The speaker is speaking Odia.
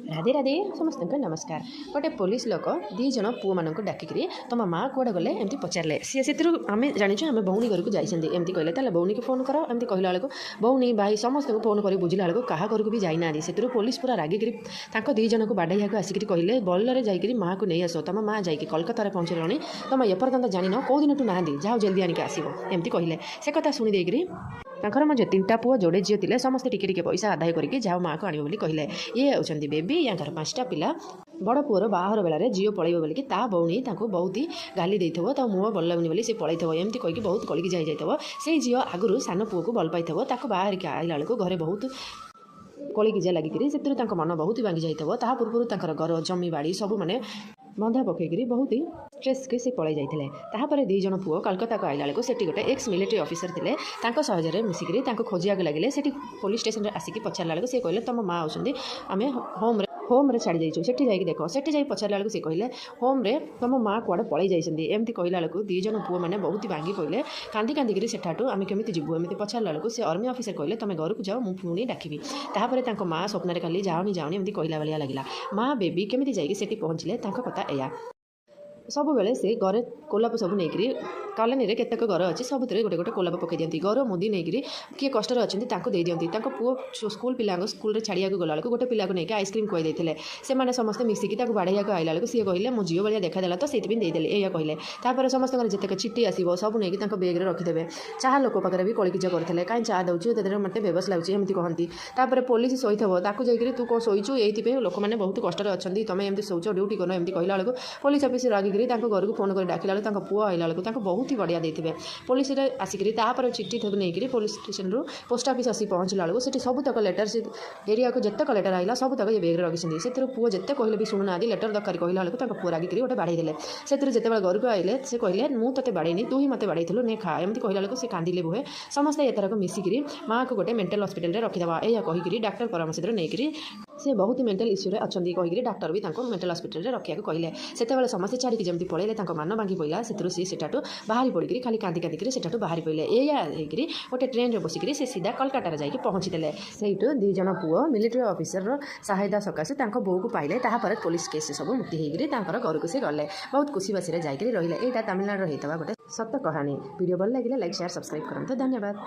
ରାଧେ ରାଧେ, ସମସ୍ତଙ୍କୁ ନମସ୍କାର। ଗୋଟେ ପୋଲିସ ଲୋକ ଦୁଇ ଜଣ ପୁଅମାନଙ୍କୁ ଡାକିକିରି ତମ ମା କୁଆଡ଼େ ଗଲେ ଏମିତି ପଚାରିଲେ। ସିଏ ସେଥିରୁ ଆମେ ଜାଣିଛୁ, ଆମେ ଭଉଣୀ ଘରକୁ ଯାଇଛନ୍ତି ଏମିତି କହିଲେ। ତାହେଲେ ଭଉଣୀକୁ ଫୋନ୍ କର ଏମିତି କହିଲା ବେଳକୁ ଭଉଣୀ, ଭାଇ ସମସ୍ତଙ୍କୁ ଫୋନ୍ କରି ବୁଝିଲା ବେଳକୁ କାହା ଘରକୁ ବି ଯାଇନାହାନ୍ତି। ସେଥିରୁ ପୋଲିସ ପୁରା ରାଗିକିରି ତାଙ୍କ ଦୁଇ ଜଣକୁ ବାଡ଼େଇବାକୁ ଆସିକିରି କହିଲେ, ବଲରେ ଯାଇକିରି ମାଆକୁ ନେଇ ଆସ। ତମ ମା ଯାଇକି କଲକାତାରେ ପହଞ୍ଚିଲଣି, ତମ ଏପର୍ଯ୍ୟନ୍ତ ଜାଣିନ? କେଉଁ ଦିନଠୁ ନାହାନ୍ତି? ଯାଅ, ଜଲ୍ଦି ଆଣିକି ଆସିବ ଏମିତି କହିଲେ। ସେ କଥା ଶୁଣି ଦେଇକିରି ତାଙ୍କର ମଧ୍ୟ ତିନିଟା ପୁଅ, ଯୋଡ଼େ ଝିଅ ଥିଲେ। ସମସ୍ତେ ଟିକେ ଟିକେ ପଇସା ଆଦାୟ କରିକି ଯାଅ, ମାଆକୁ ଆଣିବ ବୋଲି କହିଲେ। ଇଏ ହେଉଛନ୍ତି ବେବି, ୟାଙ୍କର ପାଞ୍ଚଟା ପିଲା। ବଡ଼ ପୁଅର ବାହାଘର ବେଳାରେ ଝିଅ ପଳେଇବ ବୋଲିକି ତା ଭଉଣୀ ତାଙ୍କୁ ବହୁତ ଗାଲି ଦେଇଥିବ। ତା ମୁହଁ ଭଲ ଲାଗୁନି ବୋଲି ସେ ପଳେଇଥିବ ଏମିତି କହିକି ବହୁତ କଳିକି ଯାଇଯାଇଥିବ। ସେଇ ଝିଅ ଆଗରୁ ସାନ ପୁଅକୁ ଭଲ ପାଇଥିବ। ତାକୁ ବାହାରିକି ଆଇଲା ବେଳକୁ ଘରେ ବହୁତ କଳିକିଜା ଲାଗିକିରି ସେଥିରୁ ତାଙ୍କ ମନ ବହୁତ ଭାଙ୍ଗି ଯାଇଥିବ। ତାହା ପୂର୍ବରୁ ତାଙ୍କର ଘର, ଜମି, ବାଡ଼ି ସବୁ ମାନେ ବନ୍ଧା ପକେଇକିରି ବହୁତ ଷ୍ଟ୍ରେସ୍କି ସେ ପଳେଇ ଯାଇଥିଲେ। ତାହାପରେ ଦୁଇ ଜଣ ପୁଅ କଲକାତାକୁ ଆଇଲା ବେଳକୁ ସେଠି ଗୋଟେ ଏକ୍ସ ମିଲିଟାରୀ ଅଫିସର ଥିଲେ। ତାଙ୍କ ସହଜରେ ମିଶିକିରି ତାଙ୍କୁ ଖୋଜିବାକୁ ଲାଗିଲେ। ସେଠି ପୋଲିସ ଷ୍ଟେସନରେ ଆସିକି ପଚାରିଲା ବେଳକୁ ସେ କହିଲେ, ତମ ମା ହେଉଛନ୍ତି ଆମେ ହୋମ୍ରେ ଛାଡ଼ି ଯାଇଛୁ, ସେଠି ଯାଇକି ଦେଖ। ସେଠି ଯାଇ ପଚାରିଲା ବେଳକୁ ସେ କହିଲେ, ହୋମ୍ରେ ତମ ମା କୁଆଡ଼େ ପଳେଇ ଯାଇଛନ୍ତି ଏମିତି କହିଲା ବେଳକୁ ଦୁଇ ଜଣ ପୁଅମାନେ ବହୁତ ଭାଙ୍ଗି ପଇଲେ। କାନ୍ଦି କାନ୍ଦିକିରି ସେଠାଠୁ ଆମେ କେମିତି ଯିବୁ ଏମିତି ପଚାରିଲା ବେଳକୁ ସେ ଆର୍ମି ଅଫିସର କହିଲେ, ତମେ ଘରକୁ ଯାଅ, ମୁଁ ପୁଣି ଡାକିବି। ତାପରେ ତାଙ୍କ ମା ସ୍ୱପ୍ନରେ ଖାଲି ଯାଅନି ଯାଅନି ଏମିତି କହିଲା ଭଳିଆ ଲାଗିଲା। ମା ବେବି କେମିତି ଯାଇକି ସେଠି ପହଞ୍ଚିଲେ, ତାଙ୍କ କଥା ଏଇଆ। ସବୁବେଳେ ସେ ଘରେ ଗୋଲାପ ସବୁ ନେଇକିରି, କଲୋନୀରେ କେତେକ ଘର ଅଛି, ସବୁଥିରେ ଗୋଟେ ଗୋଟେ ଗୋଲାପ ପକାଇ ଦିଅନ୍ତି। ଘର ମୁଦି ନେଇକିରି କିଏ କଷ୍ଟରେ ଅଛନ୍ତି ତାଙ୍କୁ ଦେଇଦିଅନ୍ତି। ତାଙ୍କ ପୁଅ ସ୍କୁଲ ପିଲାଙ୍କୁ ସ୍କୁଲରେ ଛାଡ଼ିବାକୁ ଗଲାବେଳକୁ ଗୋଟେ ପିଲାକୁ ନେଇକି ଆଇସ୍କ୍ରିମ୍ ଖୁଆଇ ଦେଇଥିଲେ। ସେମାନେ ସମସ୍ତେ ମିଶିକି ତାକୁ ବାଡ଼େଇବାକୁ ଆଇଲା ବେଳକୁ ସିଏ କହିଲେ, ମୋ ଝିଅ ଭଳିଆ ଦେଖାଦେଲା ତ ସେଇଥିପାଇଁ ଦେଇଦେଲି, ଏଇଆ କହିଲେ। ତାପରେ ସମସ୍ତଙ୍କର ଯେତେକ ଚିଠି ଆସିବ ସବୁ ନେଇକି ତାଙ୍କ ବେଗ୍ରେ ରଖିଦେବେ। ଚାହା ଲୋକ ପାଖରେ ବି କଳିକିଜ କରୁଥିଲେ। କାହିଁ ଚା ଦେଉଛୁ, ସେଥିରେ ମୋତେ ବେବସ ଲାଗୁଛି ଏମିତି କହନ୍ତି। ତାପରେ ପୋଲିସ ଶୋଇଥିବ, ତାକୁ ଯାଇକିରି ତୁ କ'ଣ ଶୋଇଛୁ? ଏଇଥିପାଇଁ ଲୋକମାନେ ବହୁତ କଷ୍ଟରେ ଅଛନ୍ତି, ତମେ ଏମିତି ଶୋଉଛ, ଡ୍ୟୁଟି କରୁନ ଏମିତି କହିଲା ବେଳକୁ ପୋଲିସ ଅଫିସର ରାଗିକିରି ତାଙ୍କ ଘରକୁ ଫୋନ୍ କରି ଡାକିଲା ବେଳକୁ ତାଙ୍କ ପୁଅ ଆଇଲା ବେଳକୁ ତାଙ୍କୁ ବହୁତ ହି ବଢ଼ିଆ ଦେଇଥିବେ। ପୋଲିସରେ ଆସିକିରି ତାପରେ ଚିଠି ତାକୁ ନେଇକିରି ପୋଲିସ ଷ୍ଟେସନରୁ ପୋଷ୍ଟ ଅଫିସ୍ ଆସି ପହଞ୍ଚିଲା ବେଳକୁ ସେଠି ସବୁତକ ଲେଟର୍, ସେ ଏରିଆକୁ ଯେତେକ ଲେଟର୍ ଆଇଲା ସବୁତକ ଏ ବେଗ୍ରେ ରଖିଛନ୍ତି। ସେଥିରୁ ପୁଅ ଯେତେ କହିଲେ ବି ଶୁଣୁନାହାନ୍ତି। ଲେଟର୍ ଦରକାର କହିଲା ବେଳକୁ ତାଙ୍କ ପୁଅ ରାଗିକିରି ଗୋଟେ ବାଡ଼େଇ ଦେଲେ। ସେଥିରୁ ଯେତେବେଳେ ଘରକୁ ଆଇଲେ ସେ କହିଲେ, ମୁଁ ତୋତେ ବାଡ଼େଇନି, ତୁ ହିଁ ମୋତେ ବାଡ଼େଇଥିଲୁ, ନେ ଖା ଏମିତି କହିଲା ବେଳକୁ ସେ କାନ୍ଦିଲେ ବୁହେ। ସମସ୍ତେ ଏଥରକ ମିଶିକିରି ମାଆକୁ ଗୋଟେ ମେଣ୍ଟାଲ ହସ୍ପିଟାଲରେ ରଖିଦେବା ଏଇଆ କହିକିରି ଡାକ୍ତର ପରାମର୍ଶ ନେଇକିରି ସେ ବହୁତ ମେଣ୍ଟାଲ ଇସ୍ୟୁରେ ଅଛନ୍ତି କହିକିରି ଡାକ୍ତର ବି ତାଙ୍କୁ ମେଣ୍ଟାଲ ହସ୍ପିଟାଲରେ ରଖିବାକୁ କହିଲେ। ସେତେବେଳେ ସମସ୍ତେ ଛାଡ଼ିକି ଯେମିତି ପଳେଇଲେ ତାଙ୍କ ମାନ ଭାଙ୍ଗି ପଇଲା। ସେଥିରୁ ସିଏ ସେଠାଠୁ ବାହାରି ପଡ଼ିକିରି ଖାଲି କାନ୍ଦି କାନ୍ଦିକିରି ସେଠାଠୁ ବାହାରି ପଡ଼ିଲେ। ଏଇଆ ହେଇକିରି ଗୋଟେ ଟ୍ରେନରେ ବସିକିରି ସେ ସିଧା କଲକାତାରେ ଯାଇକି ପହଞ୍ଚିଥିଲେ। ସେଇଠୁ ଦୁଇ ଜଣ ପୁଅ ମିଲିଟାରୀ ଅଫିସରର ସହାୟତା ସକାଶେ ତାଙ୍କ ବୋଉକୁ ପାଇଲେ। ତାହାପରେ ପୋଲିସ କେସ୍ ସବୁ ମୁକ୍ତି ହେଇକିରି ତାଙ୍କର ଘରକୁ ସେ ଗଲେ। ବହୁତ ଖୁସିବାସିରେ ଯାଇକିରି ରହିଲେ। ଏଇଟା ତାମିଲନାଡ଼ୁର ହେଇଥିବା ଗୋଟେ ସତ କାହାଣୀ। ଭିଡ଼ିଓ ଭଲ ଲାଗିଲେ ଲାଇକ୍, ସେୟାର, ସବସ୍କ୍ରାଇବ୍ କରନ୍ତୁ। ଧନ୍ୟବାଦ।